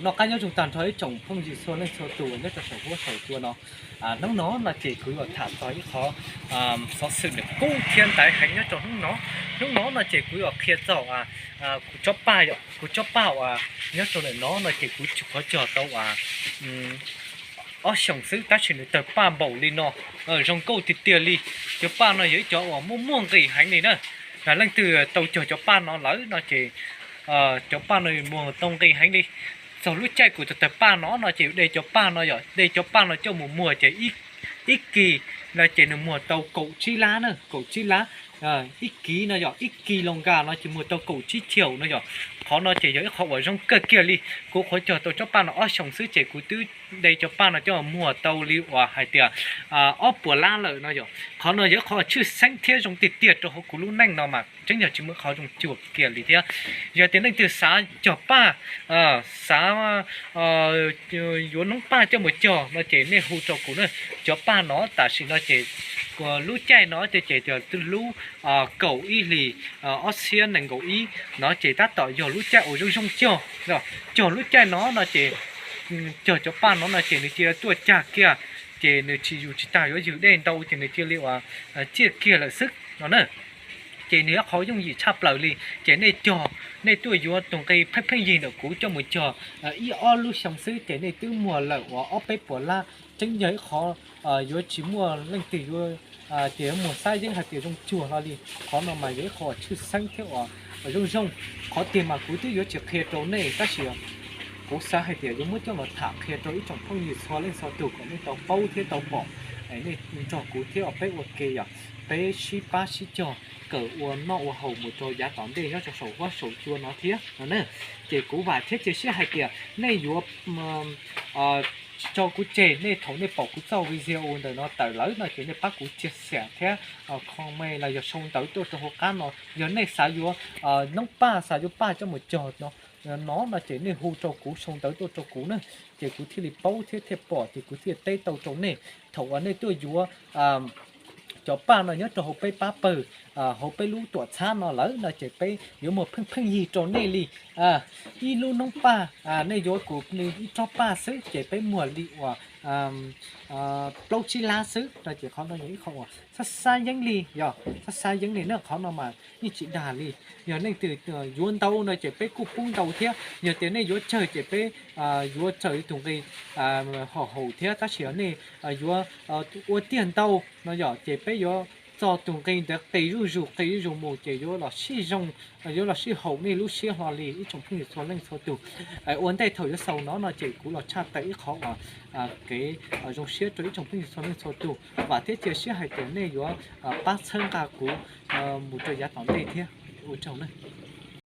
Noj qab nyob zoo tag nrho ib tsoom phooj ywg txhua leej txhua tus nyob rau saum huab saum cua no. Hnub no no ces kuv yuav tham txog ib qho xov xwm ntawm kub thiab ntaiv heev nyob rau hnub no. Hnub no no ces kuv yuav qhia txog kuv tsob paj, kuv tsob paj uas nyob rau ntawm no no ces kuv tsuas qhov cog tau ob xyoos xwb tab sis nws tawg paj npaum li no, zoo nkauj tiag tiag li. Cov paj no yog ib cov uas muaj muaj nqis heev li na. Leej twg tau cog cov paj no lawm no ces cov paj no muag tau nqis heev li. Txog lub caij kuv tawg paj no no ces de cov paj no yom, de cov paj no coj mus muag ces ib kis no ces nws muag tau kaum tsib lab na, kaum tsib lab. Ib kis no yom, ib kis los nkas no ces muag tau kaum tsib caum no yom. Qhov no ces yog ib qho uas zoo kawg kiag li. Kuv qhuav cog tau tsob paj no ob xyoos xwb ces kuv twb de cov paj no coj muag tau li uas hais tias ob puas lab lawm no yom. Qhov no yog ib qho tshwj xeeb thiab zoo tiag tiag rau hauv kuv lub neej no mas tseeb yog tsis muaj qhov zoo cuag kiag li thiab. Yog tias leej twg xav cog paj, xav yuav noob paj coj mus cog no ces nej hu rau kuv na. Cov paj no tam sim no ces lub caij no ces twb lub kaum ib hlis ob txhiab nees nkaum ib no ces tab tom yog lub caij uas zoo zoo cog. Cog lub caij no no ces cog cov paj no no ces nws cia li tuaj cag kiag, ces nws tsis yus tsis tas yuav ywg dej ntau ces nws cia li uas ciaj kiag lawm xwb no na. Ces nws yog qhov yooj yim tshaj plaws li. Ces nej cog, nej tuaj yuav tus nqi pheej pheej yig ntawm kuv coj mus cog ib ob lub xyoo xwb ces nej twb muag lawm uas ob peb puas lab. Tseeb yog ib qho yuav tsis muaj leej twg yuav tias muag xab yeeb hais tias zoo cuag hlo li. Qhov no mas yog ib qho tshwj xeeb thiab uas zoo zoo. Qhov tiag mas kuv twb yuav tsis qhia rau nej tab sis kuv xav hais tias yuav muab coj los tham qhia rau ib tsoom phooj ywg txhua leej txhua tus kom nej tau paub thiab tau pom, nej nrog kuv thiab uas peb ua ke yom, peb sib pab sib cog kawm ua noj ua haus mus rau yav tom ntej nyob rau saum huab saum cua no thiab no na. Ces kuv vam thiab cia siab hais tias nej yuav tso kuv tseg, nej thaum nej pom kuv txoj video ntawm no tawm lawm no ces nej pab kuv cia xam thiab comment los yog sau ntawv tuaj rau hauv qab no. Yog nej xav yuav noob paj, xav yuav paj coj mus cog no no ces nej hu rau kuv, sau ntawv tuaj rau kuv na, ces kuv thiaj li paub thiab thiaj pom ces kuv thiaj teb tau rau nej. Thaum uas nej tuaj yuav cov paj no nyob rau hauv peb pab pawg, hauv peb lub tuam txhab no lawm no ces peb yuav muag pheej pheej yig rau nej li ib lub noob paj, nej yuav kuv li ib tsob paj xwb ces peb muag li uas plaub tsib lab xwb no ces qhov no yog ib qho uas xab xab yeeb li, yog xab xab yeeb li na. Qhov no mas yeej tsis dag li. Yog leej twg yuav ntau no ces peb kuj pub ntau thiab. Yog tias nej yuav tsawg ces peb yuav tsawg ib tug nqi hom haum thiab. Tab sis yog nej yuav ua tiag ntau no yom ces peb yuav txo tus nqi ntawd qis zuj zus qis zuj zus mus ces yuav los sib zoo, yuav los sib haum nej lub siab hlo li ib tsoom phooj ywg txhua leej txhua tus. Ua ntej thaum yuav xaus no no ces kuv los tshaj tawm ib qho uas kev zoo siab rau ib tsoom phooj ywg txhua leej txhua tus. Vam thiab cia siab hais tias nej yuav pab txhawb nqa kuv mus rau yav tom ntej thiab. Ua tsaug na.